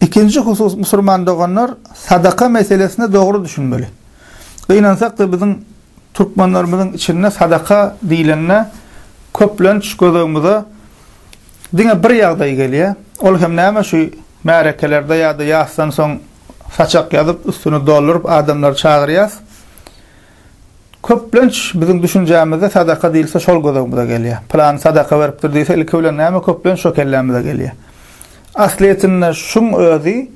Ikinji husus musurman doganlar sadaka meselesine dogry düşünmeli. Gynansakda biziň türkmenlerimiziň içinde sadaka diýlende köplenç göz öňümize diňe bir ýagdaý gelýär. Ol hem näme şu märekelerde ýa-da ýasdan soň saçak ýazyp üstüni dolduryp adamlary çagyrýas. Köplenç biziň düşünjämizde sadaka diýilse şol göz öňümize gelýär. Pylany sadaka beripdir diýse ilki bilen näme köplenç şo kellämize gelýär. Aslyýetinde şuň özi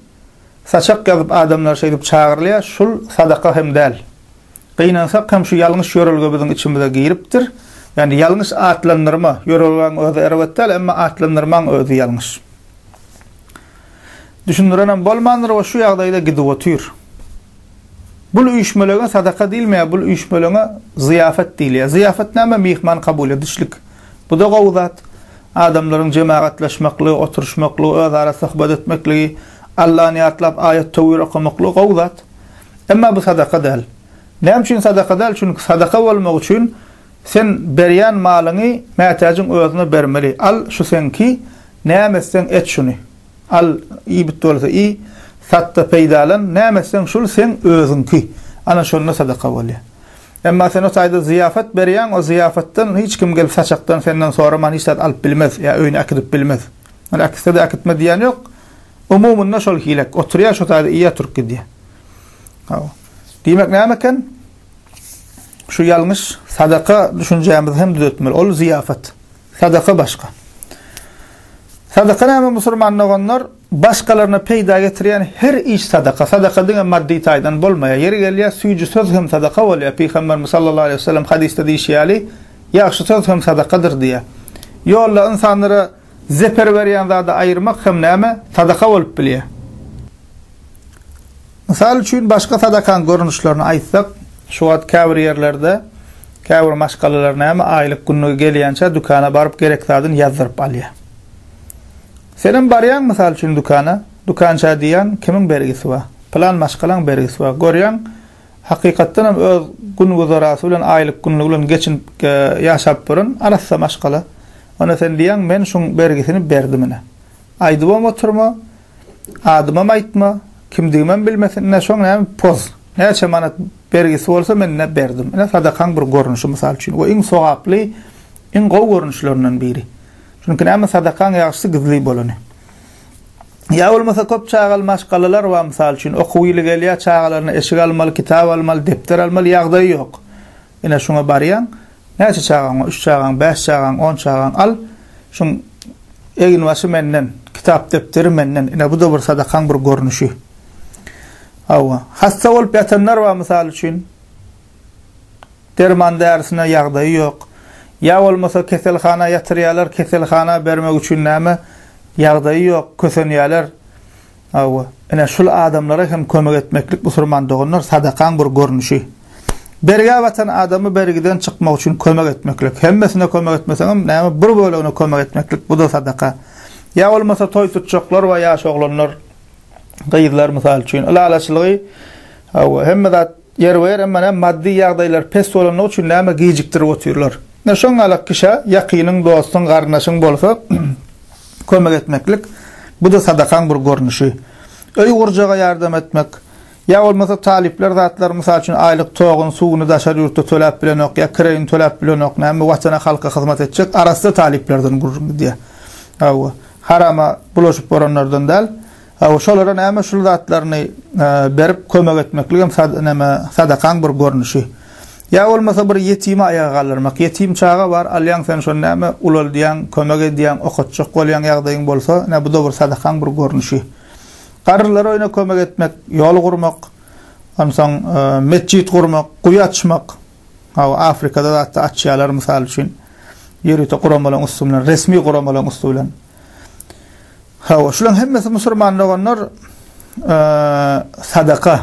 saçak ýazyp adamlar şeýdip çagyrylýar, şul sadaka hem däl. Gynansak hem şu ýalňyş ýörelge biziň içimize giripdir. Ýagny ýalňyş atlandyrma, ýörelgäň özi erbet däl, emma atlandyrmaň özi ýalňyş. Düşündirenem bolmandyr we şu ýagdaýda gidip otyr. Bul üýşmeleňe sadaka diýilmeýär, bul üýşmeleňe zyýafat diýilýär. Zyýafat näme? Myhman kabul edişlik. Bu-da gowy zat. Adamlaryň jemagatlaşmaklygy, oturyşmaklygy, özara söhbet etmekligi, Allany ýatlap aýat-töwir okamaklygy gowy zat. Emma bu sadaka däl. Näme üçin sadaka däl? Çünki sadaka bolmagy üçin sen berýän malyňy mätäjiň özüne bermeli. Al, şu seňki, näme etseň et şuny. Al, iýbit bolsa iý, sat-da peýdalan, näme etseň şul seň özüňki. Ana şonda sadaka bolýar. Emma sen o taýda zyýafat berýäň, o zyýafatdan hiç kim gelip saçakdan senden soraman hiç zat alyp bilmez, ýa öýüne äkidip bilmez. Ol äkitse-de äkitme diýýän ýok. Umumynda şol hilek. Oturýar şo taýda iýýär turup gidýär. Hawa. Diýmek näme eken? Şu ýalňyş sadaka düşünjämizi hem düzetmeli. Ol zyýafat. Sadaka başga. Sadaka näme musulman doganlar? Başgalaryna peýda getirýän her iş sadaka. Sadaka diňe maddy taýdan bolmaýar. Ýeri gelýär, süýji söz hem sadaka bolýar. Pygamberimiz sallallahu aleýhi we sellem hadysda diýşi ýaly, ýagşy söz hem sadakadyr diýýär. Ýolda ynsanlara zeper berýän zady aýyrmak hem näme? Sadaka bolup bilýär. Mysal üçin, başga sadakaň görnüşlerini aýtsak, şu wagt käbir ýerlerde käbir maşgalalar näme, aýlyk günlügi gelýänçä dükana baryp gerek zadyny ýazdyryp alýar. Senem barýaň mysal üçin dükana, dükança diýýäň, kimiň bergisi bar? Pylan maşgalaň bergisi bar. Görýäň, hakykatdan hem öz gün-güzerasy bilen, aýlyk günlügi bilen geçinip ýaşap ýören arassa maşgala. Onda sen diýýäň, men şuň bergisini berdim ine. Aýdybam oturma, adymam aýtma, kimdigimem bilmesin, ine şoň näme poz. Näçe manat bergisi bolsa men ine berdim. Ine sadakaň bir görnüşi mysal üçin we iň sogaply, iň gowy görnüşlerinden biri. Çünki näme sadakaň ýagşysy gizli bolany. Ýa bolmasa köp çagaly maşgalalar bar mysal üçin okuw ýyly gelýär çagalaryna eşik almaly, kitap almaly, depder almaly ýagdaýy ýok. Ine şuňa barýaň, näçe çagaň bar? Üç çagaň, bäş çagaň, on çagaň al. Şuň eginbaşy menden, kitap depderi menden. Ine bu-da bir sadakaň bir görnüşi. Hawa. Hassa bolup ýatanlar bar mysal üçin. Derman därisine ýagdaýy ýok. Ýa bolmasa keselhana ýatyrýarlar, keselhana bermek üçin näme ýagdaýy ýok, kösenýärler. Hawa, ine şul adamlara hem kömek etmeklik musurman doganlar sadakaň bir görnüşi. Bergä batan adamy bergiden çykmak üçin kömek etmeklik. Hemmesine kömek etmeseňem näme bir bölegine kömek etmeklik bu-da sadaka. Ýa bolmasa toý tutjaklar bar ýaş oglanlar, gyzlar mysal üçin. Ylalaşylygy hawa hemme zat ýerbe-ýer emma näme maddy ýagdaýlary pes bolanlygy üçin näme gijikdirip otyrlar. Ine şoň ýalak kişä ýakynyň, dostuň, garyndaşyň bolsa kömek etmeklik, bu-da sadakaň bir görnüşi. Öý gurjaga ýardam etmek, ýa bolmasa talyplar zatlar, mysal üçin, aýlyk toguny, suwuny daşary ýurtda töläp bilenok, ýa kireýini töläp bilenok, näme watana, halka hyzmat etjek arassa talyplardan gürrüň gidýär. Hawa, harama bulaşyp boranlardan däl. Hawa, şolara näme şul zatlaryny berip kömek etmeklik hem näme sadakaň bir görnüşi. Ýa bolmasa bir ýetimi aýaga galdyrmak. Ýetim çaga bar, alýaň sen şony näme ulaldýaň, kömek edýäň, okatjak bolýaň ýagdaýyň bolsa, ine bu-da bir sadakaň bir görnüşi. Garrylara öýüne kömek etmek, ýol gurmak, onsoň metjit gurmak, guýy açmak. Hawa, Afrikada zatda açýarlar mysal üçin. Ýörite guramalaryň üsti bilen, resmi guramalaryň üsti bilen. Hawa, şularyň hemmesi musulman doganlar sadaka.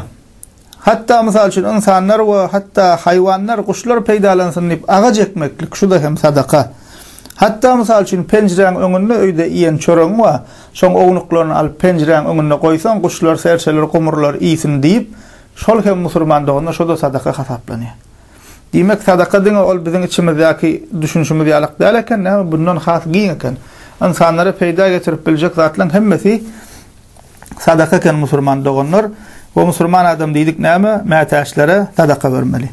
Hatda mysal üçin ynsanlar we hatda haýwanlar, guşlar peýdalansyn diýip agaç ekmeklik şu-da hem sadaka. Hatda mysal üçin penjiräň öňünde öýde iýen çöregiň bar, şoň ownuklaryny alyp penjiräň öňünde goýsaň guşlar, serçeler, gumrular iýsin diýip, şol hem musulman doganda şo-da sadaka hasaplanýar. Diýmek sadaka diňe ol biziň içimizdäki düşünişimiz ýalak däl eken, näme bundan has giň eken. Ynsanlara peýda getirip biljek zatlaryň hemmesi. Sadaka eken musurman doganlar. We musurman adam diýdik näme? Mätäçlere sadaka bermeli.